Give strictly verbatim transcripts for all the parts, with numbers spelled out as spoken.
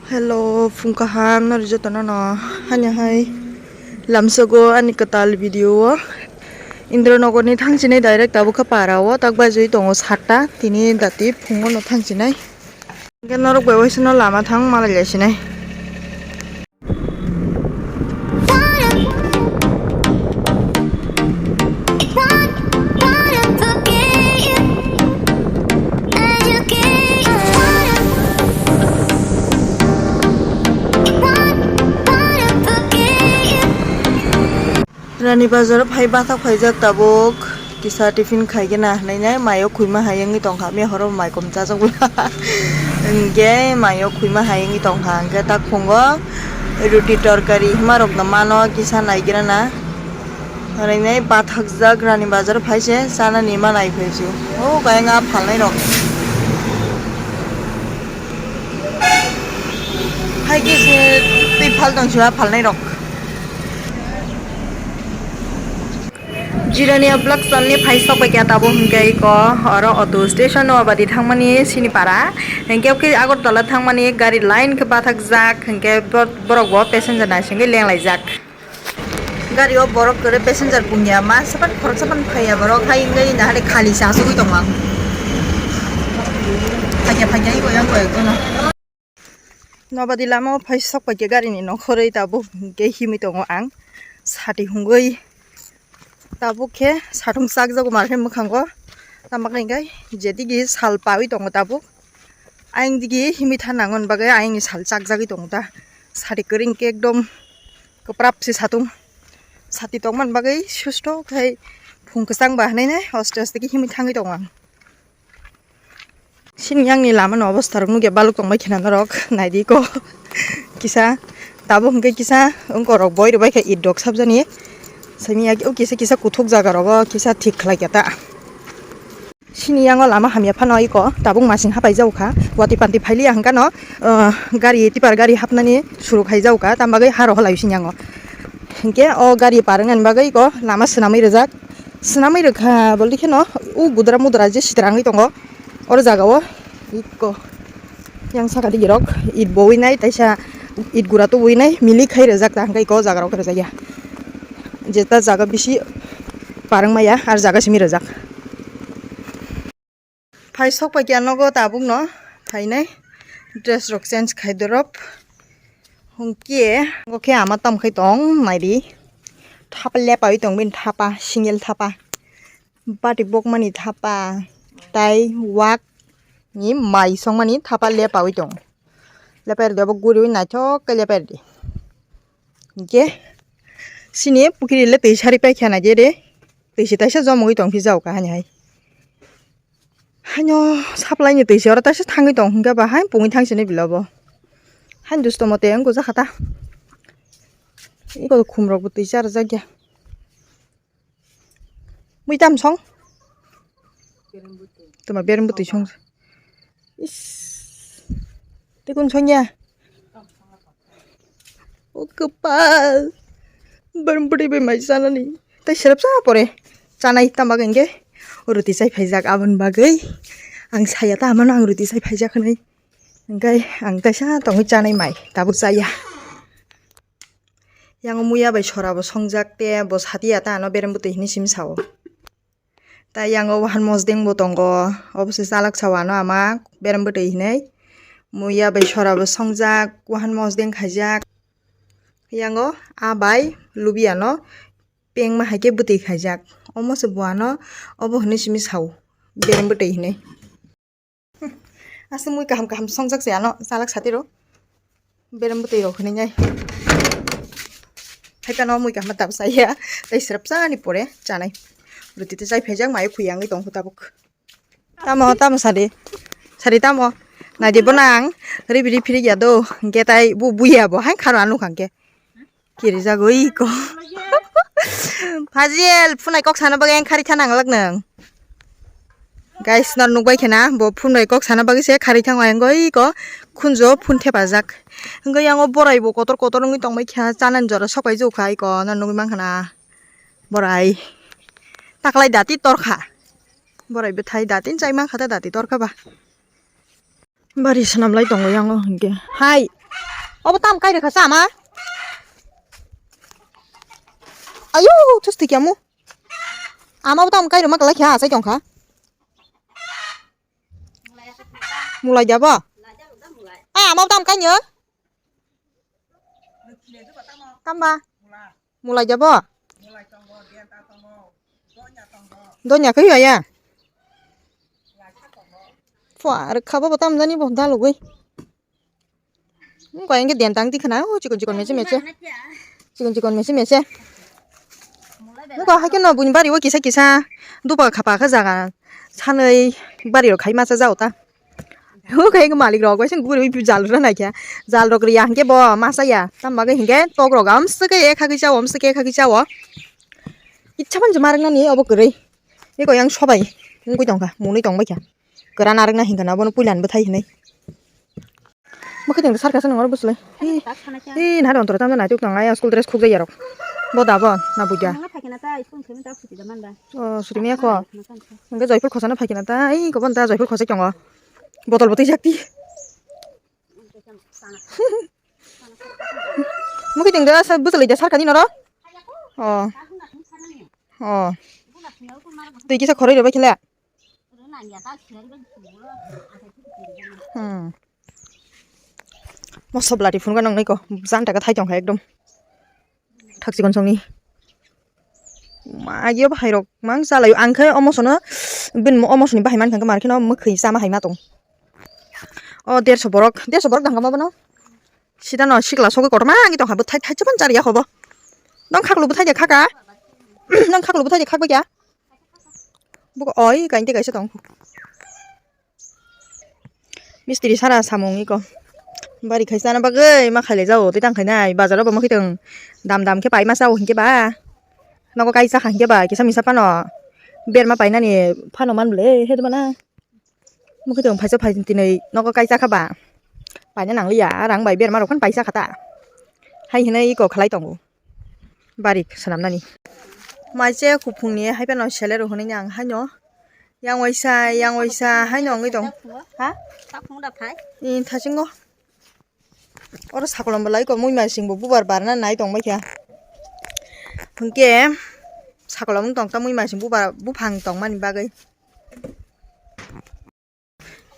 Hello, phung kaham nori jotono no. Hanya hai lamsogo ani kwtal video o. Indranogor ni thangsinai direct tabuk kha para o, tak bajui tongo satta, tini dati phungo no thangsinai. Hingke norok bai waisano lama thang malai lai sinai. Rani bazar o phai bathak phaijak tabuk, kisa tiffin khaigena hinui nai maio khuima hai wngwi tongkha, mia horo maikom chajak bwla. Hingke maio khuima hai wngwi tongkha, hingke tak phungo roti torkari himarokno mano kisa naigrana. Hinui nai bathakjak Rani bazar o phai se chanani ma nai phai se. O kayang a phalnai rok. Hai khe se twi phal tong se a phalnai rok. Jirania block sonni phai sok bai kya tabuk hingke iko oro auto station no abadi thangmani sini para. Hingke khe Agartala thangmani gari line khe bathak jak hingke bor-, borok bo passenger naisingwi leng lai jak. Gari o borok kwrwi passenger pungya ma sapan khoroksa pan phaiya borok hai wngwi nahari khali se asugwi tongo ang. Phaiya phaiya iko yang koi kono. Nobadi lama o phai sok paikhe gari ni nokhorwi tabuk hingke himwi tongo ang sati hungwi tabuk khe satung chakjago mar khe mwkhango tamo khe hingke je digi sal pawi tongo tabuk ayang digi himwi thanango hwnba khe ayang ni sal chakjagwi tongo ta sati kwrwi hingke ekdom kwprap se satung sati tongmani bagwi susto khai phung kwchang ba hinui nai aste aste khe himwi thangwi tongo ang. Sini yang ni lama no obostha rok nugya baluk tong bai khena norok nai di ko kisa tabuk hingke kisa wngko rok boi rok bai kha it rok sabjani simi ya o kisa kisa kuthuk jaga rogo kisa thik khlai kha ta. Sini yango lama hamya phano iko tabuk masing hapai jago kha watwi pantwi phailiya hingka no gari tipar gari hapnani suru khai jago kha tam bagwi ha rok halai sini yango hingke o gari par wngnani bagwi iko lama swnamwi rijak. Swnamwi rwkha, boldi kheno o gudra mudra je sitra wngwi tongo, oro jaga o ikko yang saka digi rok it bo wi nai, taisa it gura tubu wi nai, milik khai rwjak ta, hwnkhe ikko o jaga rok rwjak ya, jeta jaga bisi parwng maya, ar jaga simi rwjak. Phai sok pai kya nogo tabuk no phainai dress rok change khai dorop. Hwnkhe omo khe ama tamo khai tong naidi thapa lepaui tong bini thapa single thapa bati bokmani thapa tai wak ni mai songmani thapa lepaui tong lepai rwdi obo guriui naithok khe lepai rwdi hwnkhe sini pukiri le twi sari paikha naidi re twi se taisa jomogwi tong phi jao kahani hai. Haino supply ni twi se oro taisa thangwi tong hwnkhe ba hai pungwi thang sini bilo bo. Hain dusto mote wng gujak kha ta. Iko khum rok bo twi cha rwjak ya. Mui tam song? Tuma berem bwtwi song. Is. Tei kun song ya? O kwpal. Borok bwrwi bai mai chanani. Tei serep cha pore. Chanai tamo bagwi hwnkhe roti chai phaijak aboni bagwi. Ang saya ta amano ang roti chai phaijak hinwi. Hwnkhe ang taisa tongwi chanai mai tabuk chaya. Yang muya bai sora bo songjak tei bo satiya ta ano berem bwtwi hinwi simi sao. Tai yang o wahan mosdeng bo tongo, obo se chalak sao ano ama berem bwtwi hinwi. Muya bai sora bo songjak, wahan mosdeng khaijak. Yang o a bai lubi ano pengma hai khe bwtwi khaijak. Omo se bo ano obo hinwi simi sao, berem bwtwi hinwi. Aswk mui kaham kaham songjak se ano chalak sati rok. Berem bwtwi rok hinwi nai. Hai phano mui kaham tabuk chaya. Tei serep chani pore chanai. Roti tei chai phaijak mai khuyang tong tabuk. Tamo tamo sadi. Sadi tamo. Naidi bo nang. Ribi ri phiri ya do. Hingke tai bu buya bo hai kharo anu khangke. Kiri jagoi ko. Fazil, phunai kok sana bagwi ang khari thana ngalak nang. Guys, nor nukbai khena, bo phunai kok sana bagwi se khari thang ang goi ko. Khunjo phun thepajak. Hingke yango borai bo kotor kotor wngwi tongbai kha, chanan jora sokai jokha iko, nor nugwi mankha na. Borai. Taklai dati torkha. Borai bwthai dati chai mankha ta dati torkha ba. Bari swnam lai tongo yango hwnkhe. Hai. Obo tam kai rwkha sa ama. Ayo, thusti kyamu. Ama bo tam kai rwma kwlai kha, achai tongkha. Mulai jabo? Ah, ama bo tam kai nyo. Tamba? Mulai jabo? Donya khe ya. Fua, rwkha bo tam jani bo dalugwi. Wngkha hinkhe dentang tikhwna, o chikon chikon mese mese. Chikon chikon mese mese. Wngkha haikhe no buini bari o kisa kisa dupa khapa khe jaga sanwi bari rok khai masa jao ta. Wngkha hinkhe malik rok bai sing guri jal rwna naikha. Jal rok riya hinkhe bo masa ya. Tam bagwi hinkhe tok rok amswk khe ekha kisa o, amswk khe ekha kisa o. Icha phano je ma rwknani obo kwrwi. Eko yang sobai wngwi tongkha, mwnwi tongbaikha. Kwran arwkna hinkha na, bono puila ni bwthai hinwi. Mwkhwtwng rw sarkha se nang oro bwslai. Ee, ee, nahar ontora tamjani naituk tong, ayang school dress khukjak yarok. Bo da bo, na buja. Nang phai khna ta, school thangwi ta suti da man ba. O, suti maya kho. Khna ta, khna ta. Hwnkhe Joypur khosano phai khna ta, ee, kobon ta Joypur khosai tongo. Botol bo twijak ti. Mwkhwtwng da sa bwslai da sarkha ni noro. O. O. Twi kisa khoroi rwbai khe le. Hmm. Moso blati phunukha nang nai ko. Jang taka thai tongkha ekdom. Thak chikon songni. Ma, agio bahai rok mang chalaio. Ang khe omo sono, bin mo-, omo soni bahai mankha khe mar kheno mwkhwi chama hai ma tong. O derso borok, derso borok dangka ma bono. Sida no sikla sogwi kotorma wngwi tongkha, bwthai thaichaphan chariya khobo. Nang khaklu bwthai de khaka? Nang khaklu bwthai de khakbai kya? Buko oi kainte kaisa tong. Mistiri sara samung iko. Bari khai chana bagwi ma khailai jao tei tang khainai bazaro bo ma khitwng dam dam khe pai ma chao hinkhe ba. Nogo kai chakha hinkhe ba kisa misa phano berma painani phano man bwle he dwmana. Mukhe tong phaisa phai tini nogo kai chakha ba. Paina nangliya rang bai berma rok phano paisa khata. Hai hinui iko khalai tongo. Bari swnamnani. Mai che kuphungni hai phano selero hinui ang haino. Yang waisa, yang waisa haino wngwi tong. Ha? Ni thasingo. Oro sakolom bo lai ko mui masing bo bubar barna nai tong bai kha. Hwnkhe sakolom wng tong ta mui masing bubar buphang tong mani bagwi.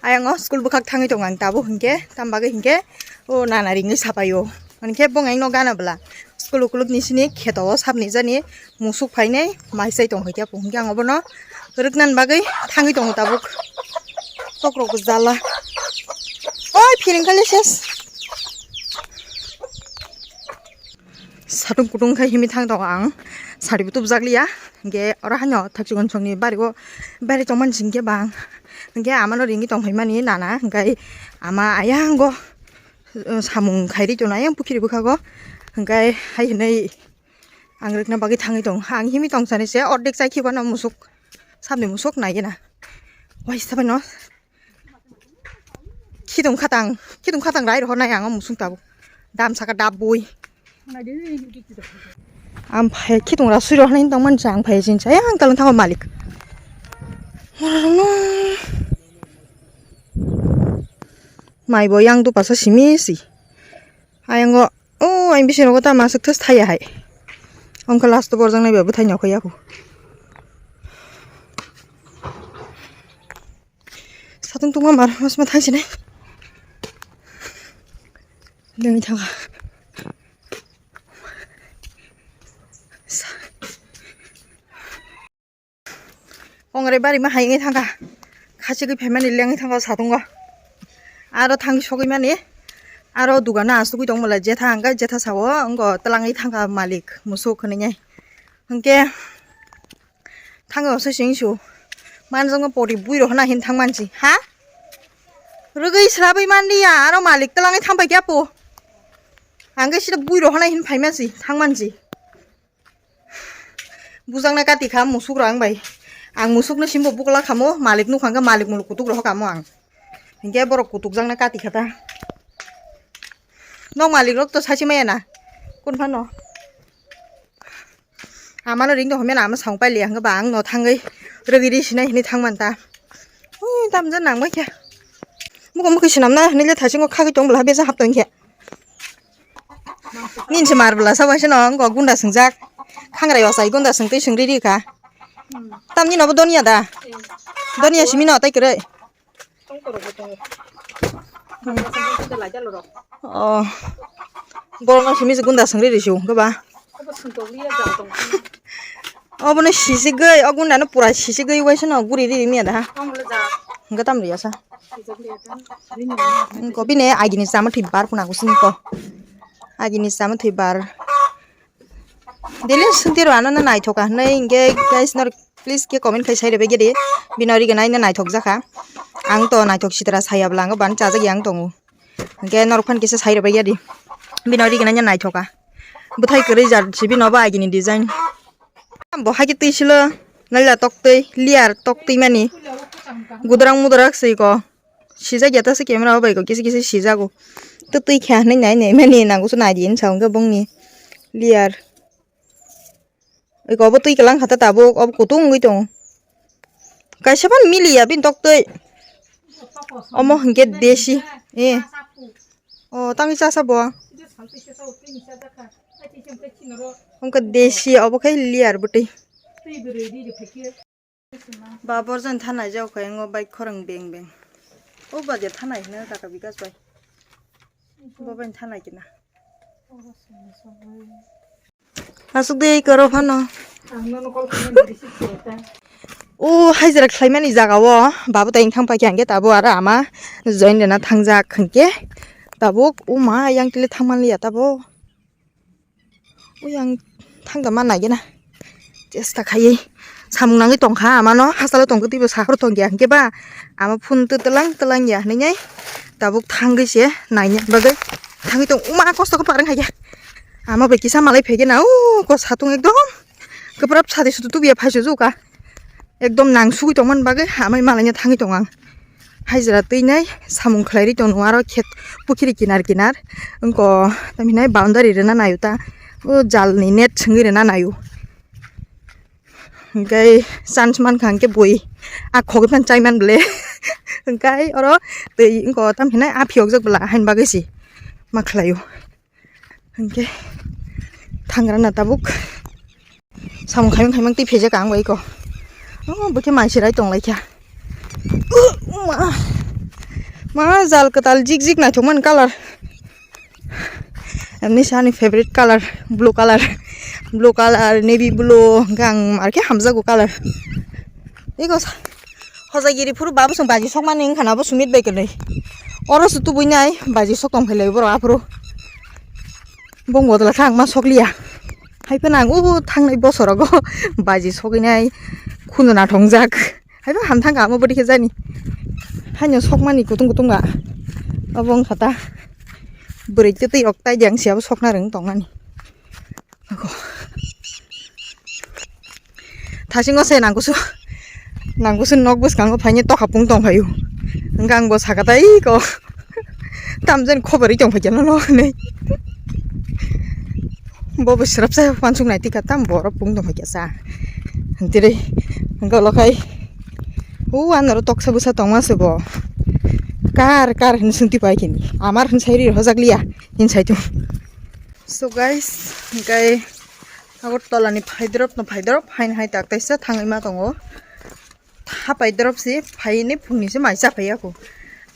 Ayang o school bwkhak thangwi tongo ang tabuk hinkhe, tamo bagwi hinkhe o nana ringwi sapai o. Hinkhe bo ang no gana bwla school ukuluk ni sini kheto o sapni jani musuk phainai mai chai tong kha khe, hinkhe ang obono rwknani bagwi thangwi tongo tabuk. Tok rok bo jala. Oi, phiring kali ses. Satung kutung khe himwi thang tongo ang. Sari bo tubujak liya. Hinkhe oro haino thakchikon songni bari o bari tongmani singkhe bang. Hinkhe amano ringwi tongphaimani nana. Hinkhe ama ayang o, uh, samung khairi tongo ayang pukhiri bwkhago. Hinkhe hai hinui ang rwkna bagwi thangwi tongo. Ang himwi tong sani se ordek chai khiba no musuk. Sabni musuk nai gena. Waisa bai no. Khitung khatang, khitung khatang rai rohor nai ang o musung tabuk. Dam saka dab bui. Ang phai khitung ra sui rohor nai tong man cha ang phai sin cha ang talang thango malik. Mai bo yang tu pasa simi si. Ayang o, o, ang bisi rogo ta masuk thas thaya hai. Ongkha last borjak nai ba bwthai nyakho yaku. Satung tungma mar mas ma thang sinai. Lengwi thangkha. Sa-, ongre bari ma hai wngwi thangkha. Khachigwi phaimani lengwi thangkha satungo. Aro thangwi sogwi mani. Aro dugano asugwi tongmole jetha hwnkhe jetha sao wngkha twlangwi thangkha malik musuk hwnwi nai. Hwnkhe Thangwi oso sing su. Manjak no pori bui rohna hin thang mansi. Ha? Rwgwi srabai manliya, aro malik twlangwi thang paikya po. Ang khe sida bui rohna hin phai mansi, thang mansi. Bujaknai kati kha musuk rang bai. Ang musuk no simbo bukla khamo, malik nukha hwnkhe malik muluk kutuk rohor kamo ang. Hinkhe borok kutuk jaknai kati kha ta. Nok malik rok to sachi maya na. Kun phano. Amano ring tong hwnmano ama samung pailiya hwnkhe ba ang no thangwi rwgwi ri sinai hinwi thang man ta. Ui, tamjani nang bai khe. Muko mukhi swnamna hinwi le thaisingo khagwi tong bwla beja hap tong khe. Nini se mar bwla sa waisa no, wngkha gunda swngjak. Khangrai ochai gunda swngtwi swngri ri kha. Tamni nobo donya da? Donya simi no tai kwrwi. Oh. Borok no simi se gunda swngri ri su, wngkha ba? Obono sisigwi, o gunda no pura sisigwi waisa no guri ri miya da ha. Wngkha tam riya sa. Wngkha bini agini chama thwi bar phuna kusini ko. Agini chama thwi bar. Daily swngti rw ano no naithoka hinwi hinkhe guys norok please khe comment khai sai rwbaigya di. Bino ri gwnai no naithok jakha. Ang to naithok sitra saya bwla ang bani chajak yang tongo. Hinkhe norok phan kisa sai rwbaigya di. Bino ri gwnai no naithoka. Bwthai kwrwi jar si bino bo agini design. Bo haikhe twi silo naila toktwi layer toktwi mani. Gudrang mudrak swi ko. Sijak ya ta se camera o bai ko kisa kisa sijago. To twi kha hinwi nai nai mani nango se nai di hinsa hwnkhe bongni layer. Eko obo twi kwlang kha ta tabuk, obo kutung wngwi tongo. Kaisa phano miliya bini toktwi. Omo hwnkhe desi. Eh. Oh, tangwi chasa bo. Hwnkhe desi obo khe layer bwtwi. Ba borjani thanai jao khe ngo bike khorang beng beng. O ba je thanai hino taka bikas bai. Bo bai thanai kina. Asuk de karo phano. O haijra khlaimani jaga o babu tai thang paikha hwnkhe tabuk aro ama join rwna thangjak hwnkhe tabuk o ma yang tile thangmanliya tabuk. Uyang thangda ma naigena. Chesta khaiwi samung nangwi tongkha amano, hastalo tongkha twibo sahoro tongya hwnkhe ba ama phone to twlang twlang ya hinwi tabuk thangwi se naina bagwi thangwi tong. Uma kosto khe parang haikhe ama bai kisa malai phaikhe na u ko satung ekdom kwprap sadi sudu tubiya phaisu juka. Ekdom nang sugwi tongmani bagwi amai malaina thangwi tongo ang. Haijra twi nai samung khlai ri tongo aro khet pukhiri kinar kinar. Wngko tamhinai boundary rwna naio ta. O jalni net swngwi rwna naio. Hwnkhe chance mankha hwnkhe bui a khogwi phano chaiman ble. Hwnkhe oro twi wngko tamhinai a phiyokjak bwla haini bagwi se ma khlaio. Hwnkhe thangrana tabuk samung khaimang khaimang twi phejak ang bai ko. Oh, bwkhe mai sirai tong lai kha. Uh, ma, ma jal kwtal jik jik naithok man colour. Ani sani favorite colour, blue colour, blue colour, navy blue, hwnkhe ang arkhe hamjago colour. Eko sa-, hojagiri phuru babu song baji sokmani wngkha na bo sumit bai kwlwi. Oro se tubui nai baji sok tong phai lai borok aphuru. Bong bodol kha ang ma sokliya. Hai phano ang o thangnai bosorogo baji sogwinai khunjona thongjak. Hai phano ham thangkha amo bwdikhe jani. Haino sokmani kutung kutung ga. Obo wngkha ta. Bwrwi twi twi rok tai di ang siya bo sokna rwng tongmani. Ako. Thasingo se nangkusu, nangkusu nok bwskango phaini tokha pung tong phaio. Hwnkhe ang bo saka tai ko. Tamjani khoborwi tong phaikhe nono hinwi. Bo bo swrapsa wansuk nai tikha tam borok pung tong phaikhe sa. Hintirwi hwnkhe ulo khai. O anoro toksa bwsa tongma se bo. Kar kar hinwi swngti pai kini. Amar hinwi sai ri hojak liya. Hinwi sai tung. So guys, hwnkhe Agartala ni phaidrop no phaidrop haino hai tak taisa thangwi ma tongo. Tha paidrop se phaini phungni se mai cha phai ya kho.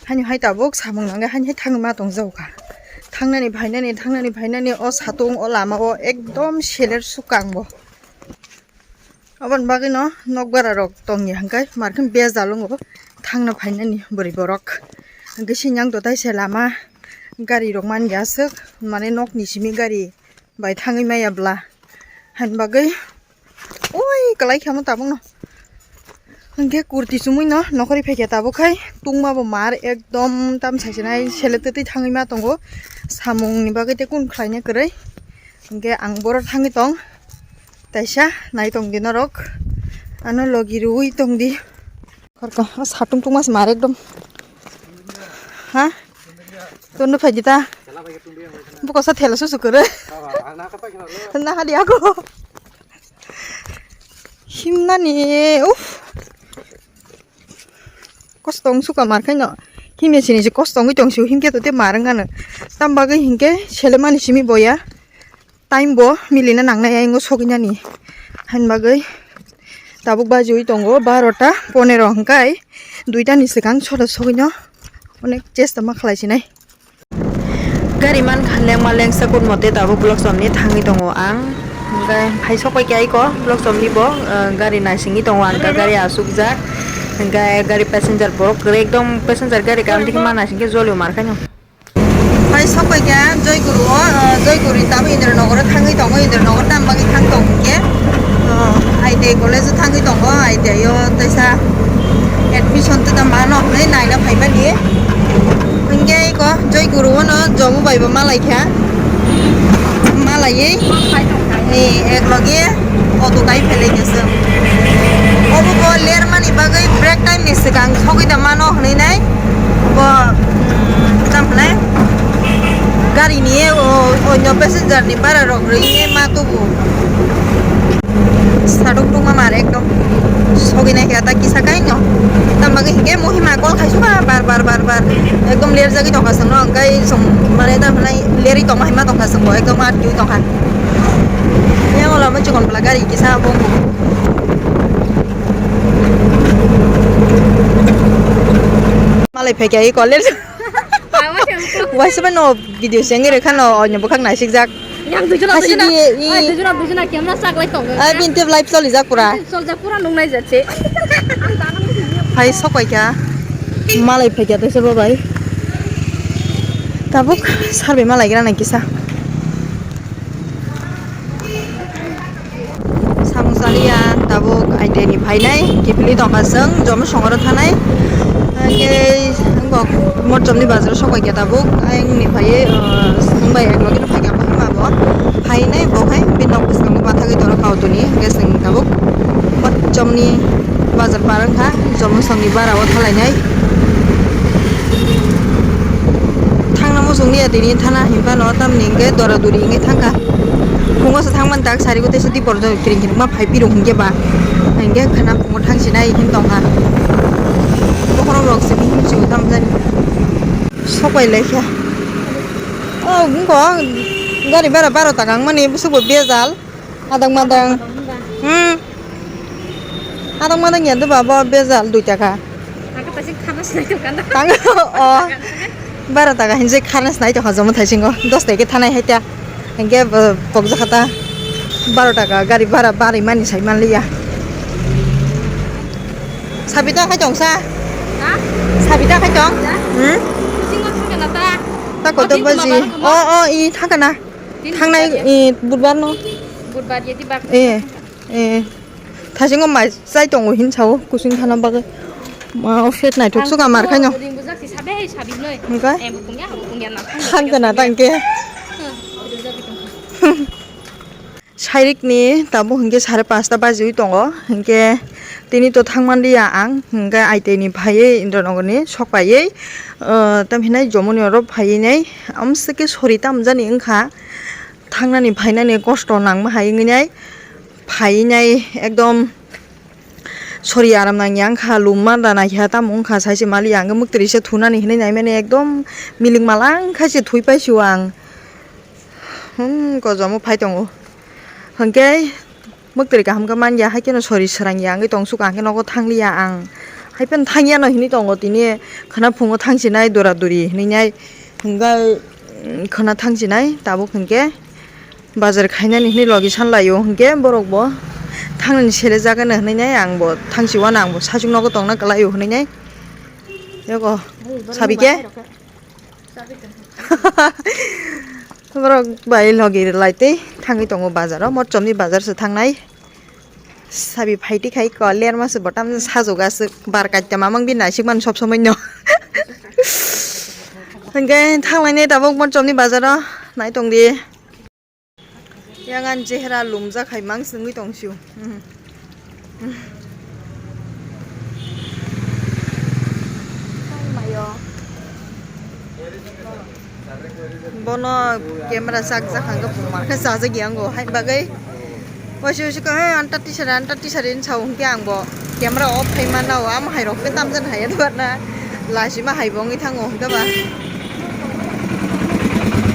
Haino hai tabuk samung nangwi haino hai thangwi ma tong jao kha. Thangnani phainani, thangnani phainani o satung o lama o ekdom seler sukang bo. Aboni bagwi no nok bara rok tongya hwnkhe markhe bejal wngo thangna phainani bwrwi borok. Hwnkhe sinyang to taise lama gari rok manya aswk mane nokni simi gari bai thangwi maya bwla. Haini bagwi oi kwlai khe omo tabukno. Hwnkhe kurti chumui no nokhorwi phaikha tabuk khai tungma bo mar ekdom tam saisinai seletwi thangwi ma tongo samung ni bagwi tei kunu khlaina kwrwi. Hwnkhe ang boro thangwi tong. Taisa nai tong di norok. Ano logi rwi tong di. Khorka, o satung tungma se mar ekdom. Ha? Tono phai di ta. Buko sa thela susu kwrwi. Na hadi ako. Himnani, uff. Kosto wng suka mar khaino. Himya sini se kosto wngwi tong sio, himkhe to tei mar wngkha no. Tam bagwi hinkhe selemani simi boya. time bo milina nangnai ayang o sogwi nani. Hain bagwi tabuk bajiwi tongo barota ponero hwnkhe duita ni swkang soro sogwino onek chesta ma khlai sinai. Gari mankha lengma lengsa kut mote tabuk Block Chomni thangwi tongo ang. Hwnkhe phai sok pai khe aiko Block Chomni bo, eh, gari naisingwi tongo ang khe gari asukjak. Hwnkhe gari passenger borok kwrwi ekdom passenger gari kam dikhe ma naising khe jolio mar khaino. Phai sok pai khe Joyguru o, eh, Joyguru ni tabuk Indranagar o thangwi tongo, Indranagar tam bagwi thang tong khe, eh, I T I college o thangwi tongo, I T I o teisa admission tei mano hwnwi naina phaimani. Hwnkhe eko Joyguru o no Jomu bai bo malai kha, malaiwi, eh, ek loge auto kai phelai khe chwng. Obo bo lermani bagwi break time ni swkang sogwi da mano hwnwi nai. Bo, mm, tamo hwnai, gari ni o, onyo passenger ni bara rok rwi ma tubu. Sadok tungma mar ekdom sogwi nai khe ta kisa kai no. Tamo bagwi hwnkhe Mohima call khai suka bar bar bar bar. Ekdom ler jagwi tongkha chwng no, hwnkhe chwng mane tamo hwnai lerwi tongma hai ma tongkha chwng bo ekdom atkiwi tongkha. Yang ola mo chikon bwla gari kisa bo. Malai phaikya i college. Waisa ba no video sengre khano onyo bwkhak naisikjak. Yang dujuna Hasidi dujuna. I Ai dujuna dujuna camera sak lai tongo. Ai bin tep live choli jak pura. Soljak pura nung nai jatse. Phai sok pai kha. Malai phaikya tei sobo bai. Tabuk sarbe malai gra nai kisa. Samung chaliya tabuk aiteni phainai kiphilwi tongkha chwng jomo songoro thanai. Hwnkhe wngkok Motjomni bazaro sok bai khe tabuk ayangni phaiwi, uh, chwng bai eklogi no phaikha Kohima bo phainai bo khai bini nok bwskango bathagwi tongkha auto ni hwnkhe chwng tabuk Motjomni bazar par wngkha jomo songni bara o thalainai. Thangna muchung liya tini thana hinphano tamni hwnkhe dora duri wngwi thangkha. Phungo se thangmani tak sari o teisa dipor jora kiring kiring ma phai phirok hinkhe ba hinkhe khwna phungo thangsinai hin tongkha. Bokhorok rok se bihim se tamo jani sok pai laikha. O wngkha gari bara baro taka wngmani bwswk bo bejal adang madang. Hmm. Adang madang ya doba bo bejal dui taka. Tang o baro taka hinjai kharna sinai tongkha jomo thaisingo dos tai khe thanai hai ta. Hinkhe bo pokjak kha ta baro taka gari bara bari mani sai manliya. Sabita khai tong sa? Ha? Sabita khai tong? Ya. Hmm? Singo thangkha na ta? Ta koto Adi baji? Mama, mama. O, o, i thangkha na. Tini Thangnai, bujak. I, budbar no. Budbar ya di bak. Eh, eh. Thasingo mai chai tongo hin sao kusing thana bagwi. Ma o set nai thok suka mar khaino. Ring bujak si sabe hai sabi noi. Hingkai? Em, bukung ya, bukung ya na. Thangkha na tangke. Hmm, bujak itu. Sairikni tabuk hinkhe sare pasta bajiwi tongo, hinkhe tini to thangmanliya ang, hinkhe aiteni phaiwi Indranogorni sok paiwi, ah, tamhinai jomoni oro phaiwi nai, amswkhe sori tamjani wngkha, thangnani phainani kosto nangma hai wngwi nai, phaiwi nai ekdom sori aram nangya wngkha, lum manda naikha tamo wngkha, saise maliya hwnkhe mwktwirisa thunani hinwi naimani ekdom milik malang khaise thwi paisio ang. Hmm, gojamo phai tongo. Hwnkhe mwktwiri kaham khe manya, hai kheno sori swrangya wngwi tong suka, hwnkhe nogo thangliya ang. Hai phano thangyano hinwi tongo tini, khwna phungo thangsinai dora duri hinwi nai. Hwnkhe, mm, khwna thangsinai tabuk hwnkhe bazar khainani hinwi logi sanlaio, hwnkhe borokbo thangnani sele jagano hinwi nai, angbo thangsiwano, angbo sachuk nogo tongna kwlaio hinwi nai. Yego, sabi khe? Borok bai logi lai tei thangwi tongo bazaro, Motjomni bazar se thangnai. Sabi phaiti khai ko lerma se botam sajok aswk bar kaita mamang bi naisik mani sob somoi no. Hwnkhe thanglainai tabuk Motjomni bazaro nai tongdi. Yang ani chehra lumjak hai mang sungwi tong sio. Bono camera chak jak hangke buma khe chajak yango hai bagwi. Waisi waisi khe, "Hey, anta tisari, anta tisari," hinwi sao, hwnkhe ang bo camera off khai mana o, amo hai rok khe tamjani hai ya duar na. Lachima hai bo wngwi thango hwnkhe ba.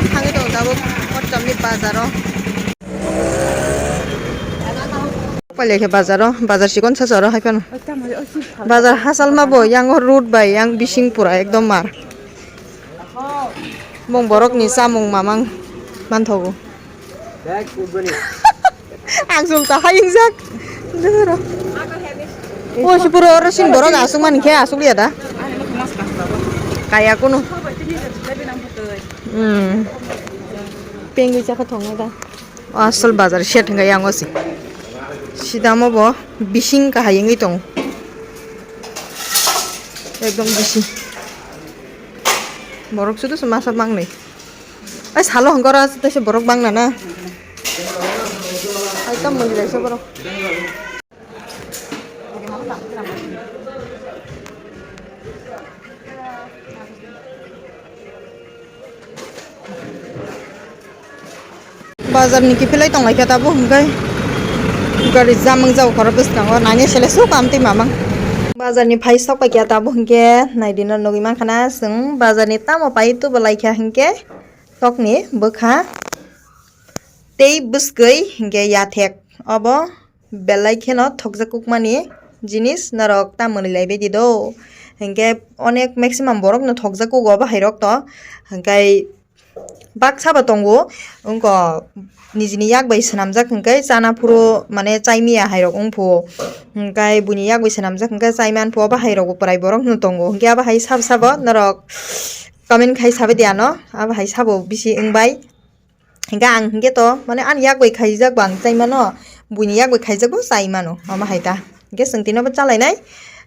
Thangwi tongo tabuk Motjomni bazaro. Pailai khe bazar o, bazar chikon sacha oro hai phano. Bazar hachal ma bo, yang o road bai yang bising pura ekdom mar. Mung borok ni chamung mamang manthogo. Ang sulta hayung jak. O si pura oro sin borok asung man khe asuk liya da. Kaya kunu. Hmm. Pengwi chakha thongna da. Asol bazar shed hwnkhe yang o se. Sidamo bo bising kahai wngwi tongo. Ekdom bising. Borok sudu se masa mangnwi. Ai salo hwnkhe oro aswk taisa borok bangna na. Ai tamo ni laisa borok. Bazar ni kiphilai tonglaikha tabuk hwnkhe gari jam wngjak khoro bwskango nangya sele suk amtwi mamang. Bazar ni phai sok paikha tabuk hwnkhe naidi no nugwi mankha na chwng bazar ni tamo pai tubu laikha hwnkhe tokni bwkha tei bwskwi hwnkhe yathek obo. Belai kheno thokjak kukmani jinis norok ta mwnwi lai baidi do. Hinkhe onek maximum borok no thokjak kugo bahai rok to. Hinkhe baksa bo tongo wngko nijini yak bai swnamjak hinkhe chana phuru mane chai miya hai rok wngphu. Hinkhe buini yak bai swnamjak hinkhe chai manphu o bahai rok bo prai borok no tongo. Hinkhe abo hai sabo sabo norok comment khai sabaidi ano abo hai sabo bisi wngbai. Hinkhe ang hinkhe to mane ani yak bai khaijak bo ang chai mano, buini yak bai khaijak bo chai mano, omo hai ta. Hinkhe chwng tini bo chalainai,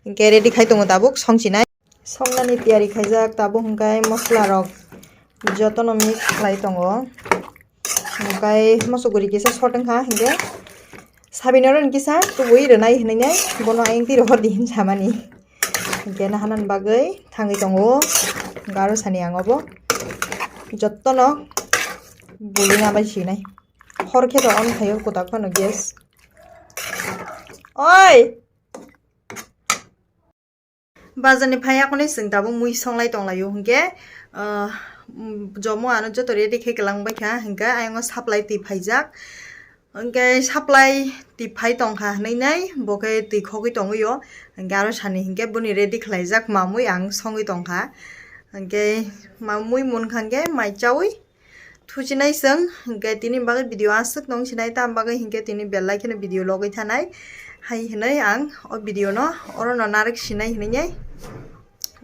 hinkhe ready khai tongo tabuk songchinai. Songnani tiyari khaijak tabuk hinkhe mosla rok jotono mix khlai tongo. Hinkhe moso guri kisa sot wngkha hinkhe. Sabini oro ni kisa tubui rwnai hinwi nai bono ayang twi rohor di hin samani. Hinkhe nahanani bagwi thangwi tongo garo sani ang obo. Jottono buli nabai sinai. Hor khe to on thaio kwtak phano gas. Oi! Bazar ni phai yakoni chwng tabuk mui songlai tonglaio hinkhe, ah, jomo ano joto ready khe kwlang baikha hinkhe ayang o supply twi phaijak. Hinkhe supply twi phai tongkha hinwi nai bo khe twi khogwi tongwi o. Hinkhe aro sani hinkhe boni ready khlaijak mamui ang songwi tongkha. Hinkhe mamui munkha hinkhe mai chaui thuchinai chwng, hinkhe tini bagwi video aswk tong sinai, tam bagwi hinkhe tini belai kheno video logwi thanai. Hai hinwi ang o video no oro no narwk sinai hinwi nai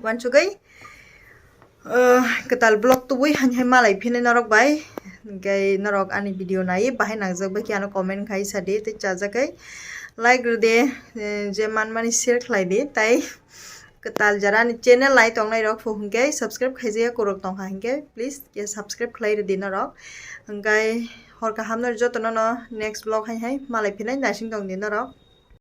uansugwi, ah, kwtal vlog tubui haini hai malai phini norok bai. Hinkhe norok ani video nai bahai nangjak bai khe ano comment khai sadi tei chajakai like rwdi, eh, je manmani share khlai di tai. Kwtal jara ni channel lai tongnai rok phu hinkhe subscribe khaijaya kurok tongkha hinkhe please ya subscribe khlai rwdi norok. Hinkhe hor kaham no jotono no next vlog hai hai malai phinai naising tongdi norok.